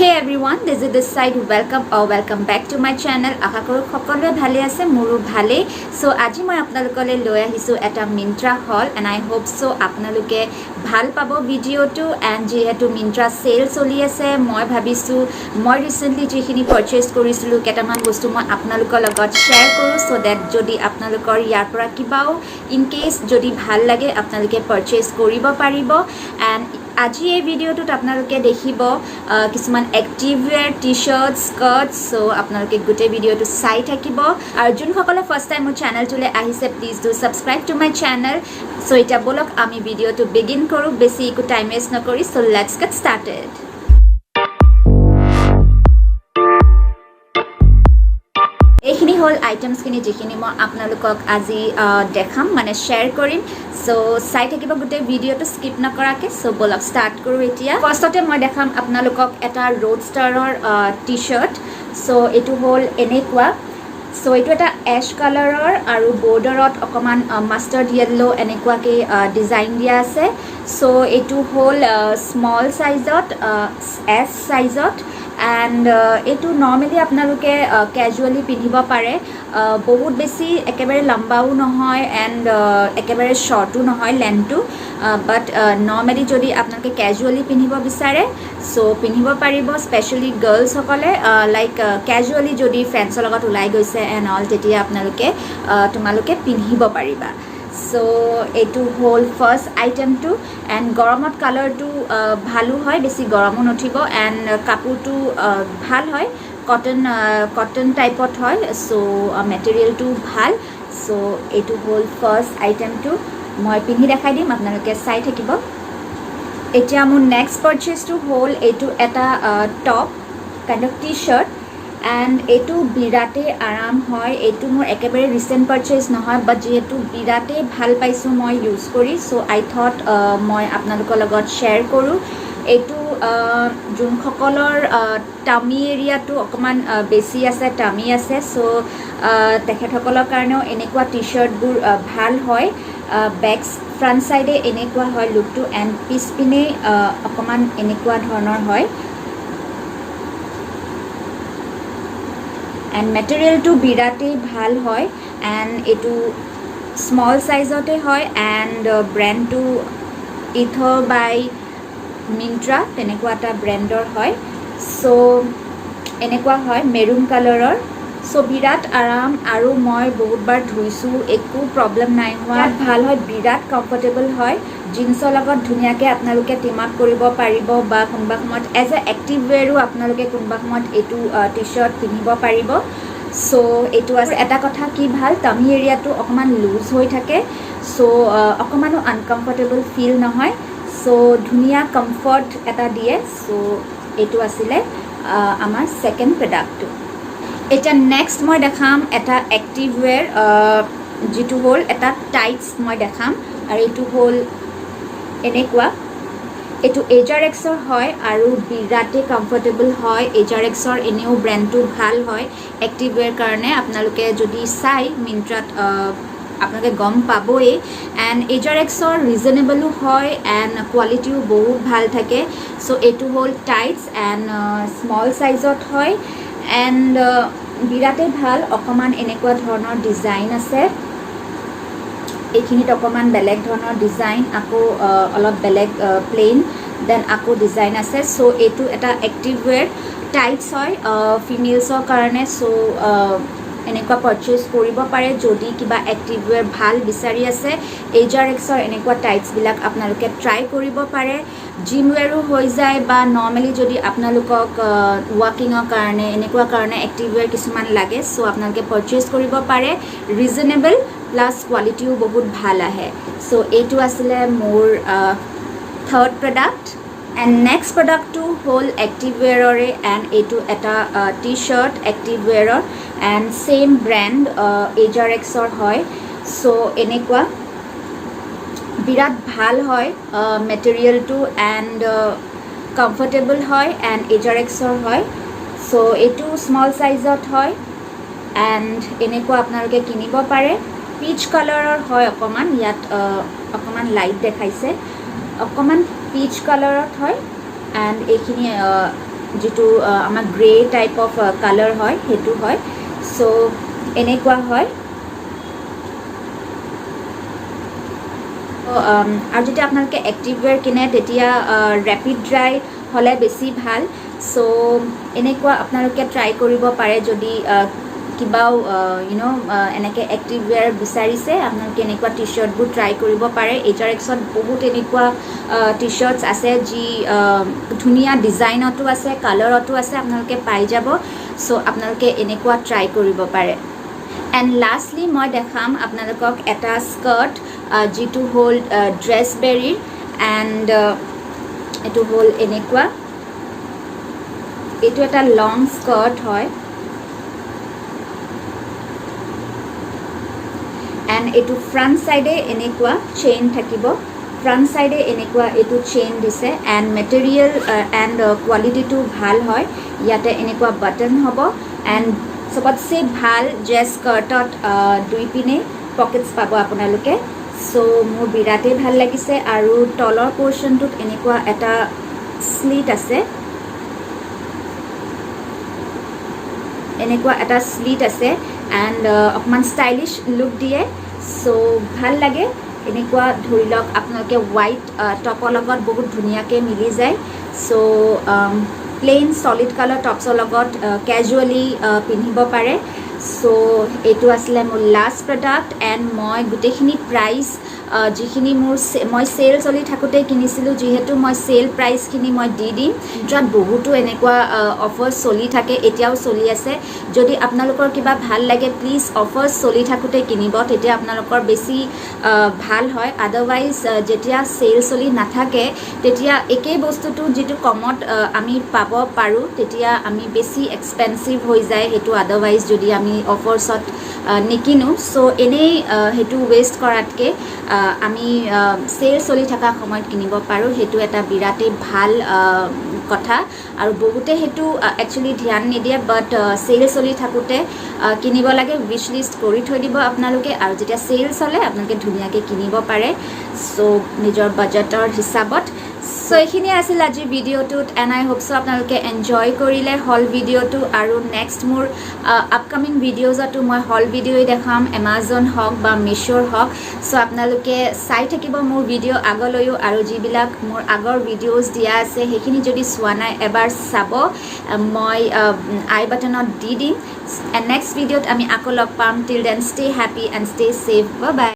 Hey everyone, this is this side. Welcome or welcome back to my channel. আশা কৰোঁ সকলোৱে ভালে আছে, মোৰো ভালেই। চ' আজি মই আপোনালোকলৈ লৈ আহিছোঁ এটা মিণ্ট্ৰা হল এণ্ড I hope চ' আপোনালোকে ভাল পাব ভিডিঅ'টো। এণ্ড যিহেতু মিণ্ট্ৰা চেল চলি আছে, মই ভাবিছোঁ মই ৰিচেণ্টলি যিখিনি পাৰচেছ কৰিছিলোঁ, কেইটামান বস্তু মই আপোনালোকৰ লগত শ্বেয়াৰ কৰোঁ, চ' ডেট যদি আপোনালোকৰ ইয়াৰ পৰা কিবাও ইন কেছ যদি ভাল লাগে, আপোনালোকে পাৰচেছ কৰিব পাৰিব। এণ্ড আজি এই ভিডিঅ'টোত আপোনালোকে দেখিব কিছুমান active wear, T shirt, skirt. চ' আপোনালোকে গোটেই ভিডিঅ'টো চাই থাকিব আৰু যোনসকলে ফাৰ্ষ্ট টাইম মোৰ চেনেলটোলৈ আহিছে, please do subscribe to my channel. So এতিয়া ব'লক, আমি ভিডিঅ'টো বিগিন কৰোঁ, বেছি একো টাইম ৱেষ্ট নকৰি। So let's get started. এইখিনি হ'ল আইটেমছখিনি, যিখিনি মই আপোনালোকক আজি দেখাম, মানে শ্বেয়াৰ কৰিম। চ' চাই থাকিব গোটেই ভিডিঅ'টো স্কিপ নকৰাকৈ। চ' ব'লক, ষ্টাৰ্ট কৰোঁ। এতিয়া ফাৰ্ষ্টতে মই দেখাম আপোনালোকক এটা ৰোড ষ্টাৰৰ টি চাৰ্ট। চ' এইটো হ'ল এনেকুৱা। চ' এইটো এটা এছ কালাৰৰ আৰু বৰ্ডাৰত অকণমান মাষ্টাৰ্ড য়েল্ল' এনেকুৱাকৈ ডিজাইন দিয়া আছে। চ' এইটো হ'ল স্মল চাইজত, এছ চাইজত। এণ্ড এইটো নৰ্মেলি আপোনালোকে কেজুৱেলি পিন্ধিব পাৰে। বহুত বেছি একেবাৰে লম্বাও নহয় এণ্ড একেবাৰে শ্বৰ্টো নহয় লেন্থটো, বাট নৰ্মেলি যদি আপোনালোকে কেজুৱেলি পিন্ধিব বিচাৰে, চ' পিন্ধিব পাৰিব। স্পেচিয়েলি গাৰ্লছসকলে লাইক কেজুৱেলি যদি ফ্ৰেণ্ডছৰ লগত ওলাই গৈছে এণ্ড অল, তেতিয়া আপোনালোকে তোমালোকে পিন্ধিব পাৰিবা। চ' এইটো হ'ল ফাৰ্ষ্ট আইটেমটো। এণ্ড গৰমত কালাৰটো ভালো হয়, বেছি গৰমো নুঠিব। এণ্ড কাপোৰটো ভাল হয়, কটন কটন টাইপত হয়। চ' মেটেৰিয়েলটো ভাল। চ' এইটো হ'ল ফাৰ্ষ্ট আইটেমটো। মই পিন্ধি দেখাই দিম, আপোনালোকে চাই থাকিব। এতিয়া মোৰ নেক্সট পাৰচেছটো হ'ল এইটো এটা top, kind of T shirt, and এইটো বিৰাটেই আৰাম হয়। এইটো মোৰ একেবাৰে ৰিচেণ্ট পাৰচেজ নহয়, বাট যিহেতু বিৰাটেই ভাল পাইছোঁ মই ইউজ কৰি, চ' আই থট মই আপোনালোকৰ লগত শ্বেয়াৰ কৰোঁ। এইটো যোনসকলৰ টামি এৰিয়াটো অকণমান বেছি আছে, টামি আছে, চ' তেখেতসকলৰ কাৰণেও এনেকুৱা টি চাৰ্টবোৰ ভাল হয়। বেক ফ্ৰণ্ট চাইডে এনেকুৱা হয় লুকটো এণ্ড পিছপিনে অকণমান এনেকুৱা ধৰণৰ হয়। এণ্ড মেটেৰিয়েলটো বিৰাটেই ভাল হয়। এণ্ড এইটো স্মল চাইজতে হয়। এণ্ড ব্ৰেণ্ডটো ইথৰ বাই মিণ্ট্ৰা, তেনেকুৱা এটা ব্ৰেণ্ডৰ হয়। চ' এনেকুৱা হয় মেৰুন কালাৰৰ। চ' বিৰাট আৰাম আৰু মই বহুতবাৰ ধুইছোঁ, একো প্ৰব্লেম নাই হোৱা। ভাল হয়, বিৰাট কমফৰ্টেবল হয়। জিন্সৰ লগত ধুনীয়াকৈ আপোনালোকে টিম আপ কৰিব পাৰিব বা কোনোবা সময়ত এজ এ এক্টিভ ৱেৰো আপোনালোকে কোনোবা সময়ত এইটো টি চাৰ্ট পিন্ধিব পাৰিব। চ' এইটো আছে। এটা কথা কি ভাল, টামি এৰিয়াটো অকণমান লুজ হৈ থাকে, চ' অকণমানো আনকমফৰ্টেবল ফিল নহয়। চ' ধুনীয়া কমফৰ্ট এটা দিয়ে। চ' এইটো আছিলে আমাৰ ছেকেণ্ড প্ৰডাক্টটো। এতিয়া নেক্সট মই দেখাম এটা এক্টিভ ৱেৰ, যিটো হ'ল এটা টাইটছ মই দেখাম। আৰু এইটো হ'ল এনেকুৱা। এইটো এজাৰ এক্সৰ হয় আৰু বিৰাটেই কমফৰ্টেবল হয়। এজাৰ এক্সৰ এনেও ব্ৰেণ্ডটো ভাল হয় এক্টিভ ৱেৰ কাৰণে। আপোনালোকে যদি চাই মিণ্ট্ৰাত, আপোনালোকে গম পাবই। এণ্ড এজাৰ এক্সৰ ৰিজনেবলো হয় এণ্ড কোৱালিটিও বহুত ভাল থাকে। চ' এইটো হ'ল টাইটছ এণ্ড স্মল চাইজত হয় এণ্ড বিৰাটেই ভাল। অকণমান এনেকুৱা ধৰণৰ ডিজাইন আছে। এইখিনিত অকণমান বেলেগ ধৰণৰ ডিজাইন, আকৌ অলপ বেলেগ প্লেইন, then আকৌ ডিজাইন আছে। চ' এইটো এটা এক্টিভ ৱেৰ টাইটছ হয় ফিমেলছৰ কাৰণে। চ' এনেকুৱা পাৰচেজ কৰিব পাৰে যদি কিবা এক্টিভ ৱেৰ ভাল বিচাৰি আছে। এইজাৰ এক্সৰ এনেকুৱা টাইটছবিলাক আপোনালোকে ট্ৰাই কৰিব পাৰে। জিম ৱেৰো হৈ যায় বা নৰ্মেলি যদি আপোনালোকক ৱাকিঙৰ কাৰণে, এনেকুৱা কাৰণে এক্টিভ ৱেৰ কিছুমান লাগে, চ' আপোনালোকে পাৰচেজ কৰিব পাৰে। ৰিজনেবল প্লাছ কোৱালিটিও বহুত ভাল আহে। চ' এইটো আছিলে মোৰ থাৰ্ড প্ৰডাক্ট। এণ্ড নেক্সট প্ৰডাক্টটো হ'ল এক্টিভ ৱেৰৰে। এণ্ড এইটো এটা টি চাৰ্ট এক্টিভ ৱেৰৰ এণ্ড ছেইম ব্ৰেণ্ড এজাৰ এক্সৰ হয়। চ' এনেকুৱা বিৰাট ভাল হয় মেটেৰিয়েলটো এণ্ড কমফৰ্টেবল হয়। এণ্ড এজাৰ এক্সৰ হয়। চ' এইটো স্মল চাইজত হয় এণ্ড এনেকুৱা আপোনালোকে কিনিব পাৰে। পিচ কালাৰৰ হয় অকণমান, ইয়াত অকণমান লাইট দেখাইছে, অকণমান পিচ কালাৰত হয়। এণ্ড এইখিনি যিটো আমাৰ গ্ৰে টাইপ অফ কালাৰ হয়, সেইটো হয়। চ' এনেকুৱা হয়। আৰু যেতিয়া আপোনালোকে এক্টিভ ৱেৰ কিনে, তেতিয়া ৰেপিড ড্ৰাই হ'লে বেছি ভাল। চ' এনেকুৱা আপোনালোকে ট্ৰাই কৰিব পাৰে। যদি কিবাও এনেকৈ এক্টিভ ৱেৰ বিচাৰিছে, আপোনালোকে এনেকুৱা টি শ্বাৰ্টবোৰ ট্ৰাই কৰিব পাৰে। এইচ আৰ এক্সত বহুত এনেকুৱা টি শ্বাৰ্টছ আছে, যি ধুনীয়া ডিজাইনতো আছে, কালাৰতো আছে, আপোনালোকে পাই যাব। চ' আপোনালোকে এনেকুৱা ট্ৰাই কৰিব পাৰে। এণ্ড লাষ্টলি মই দেখাম আপোনালোকক এটা স্কাৰ্ট, যিটো হ'ল ড্ৰেছবেৰীৰ। এণ্ড এইটো হ'ল এনেকুৱা, এইটো এটা লং স্কাৰ্ট হয়। এণ্ড এইটো ফ্ৰণ্ট ছাইডে এনেকুৱা চেইন থাকিব। ফ্ৰণ্ট ছাইডে এনেকুৱা এইটো চেইন দিছে। এণ্ড মেটেৰিয়েল এণ্ড কোৱালিটিটো ভাল হয়। ইয়াতে এনেকুৱা বাটন হ'ব। এণ্ড চবতছে ভাল যে স্কাৰ্টত দুই পিনে পকেটছ পাব আপোনালোকে। চ' মোৰ বিৰাটেই ভাল লাগিছে। আৰু তলৰ পৰ্চনটোত এনেকুৱা এটা শ্লিট আছে, এনেকুৱা এটা শ্লিট আছে। এণ্ড অকণমান ষ্টাইলিছ লুক দিয়ে। চ' ভাল লাগে। এনেকুৱা ধৰি লওক আপোনালোকে হোৱাইট টপৰ লগত বহুত ধুনীয়াকৈ মিলি যায়। চ' প্লেইন চলিড কালাৰ টপছৰ লগত কেজুৱেলি পিন্ধিব পাৰে। চ' এইটো আছিলে মোৰ লাষ্ট প্ৰডাক্ট। এণ্ড মই গোটেইখিনি প্ৰাইচ, যিখিনি মোৰ মই চেল চলি থাকোঁতেই কিনিছিলোঁ, যিহেতু মই চেল প্ৰাইচখিনি মই দি দিম। মিণ্ট্ৰাত বহুতো এনেকুৱা অফাৰ্ছ চলি থাকে, এতিয়াও চলি আছে। যদি আপোনালোকৰ কিবা ভাল লাগে, প্লিজ অফাৰ্ছ চলি থাকোঁতে কিনিব, তেতিয়া আপোনালোকৰ বেছি ভাল হয়। আদাৰৱাইজ যেতিয়া চেল চলি নাথাকে, তেতিয়া একেই বস্তুটো যিটো কমত আমি পাব পাৰোঁ, তেতিয়া আমি বেছি এক্সপেঞ্চিভ হৈ যায় সেইটো, আদাৰৱাইজ যদি আমি অফাৰ্ছত নিকিনো। চ' এনেই সেইটো ৱেষ্ট কৰাতকৈ আমি চেল চলি থকা সময়ত কিনিব পাৰোঁ, সেইটো এটা বিৰাটেই ভাল কথা। আৰু বহুতে সেইটো একচুৱেলি ধ্যান নিদিয়ে, বাট চেল চলি থাকোঁতে কিনিব লাগে। উইচ লিষ্ট কৰি থৈ দিব আপোনালোকে আৰু যেতিয়া চেল চলে, আপোনালোকে ধুনীয়াকৈ কিনিব পাৰে, চ' নিজৰ বাজেটৰ হিচাপত। চ' এইখিনিয়ে আছিল আজিৰ ভিডিঅ'টোত। এণ্ড I hope চ' আপোনালোকে এনজয় কৰিলে হল ভিডিঅ'টো। আৰু নেক্সট মোৰ আপকামিং ভিডিঅ'জতো মই হল ভিডিঅ'ই দেখাম, এমাজন হওক বা মিছ'ৰ হওক। চ' আপোনালোকে চাই থাকিব মোৰ ভিডিঅ' আগলৈও। আৰু যিবিলাক মোৰ আগৰ ভিডিঅ'জ দিয়া আছে, সেইখিনি যদি চোৱা নাই, এবাৰ চাব। মই আই বাটনত দি দিম। এণ্ড নেক্সট ভিডিঅ'ত আমি আকৌ লগ পাম। Till then, stay happy and stay safe. Bye.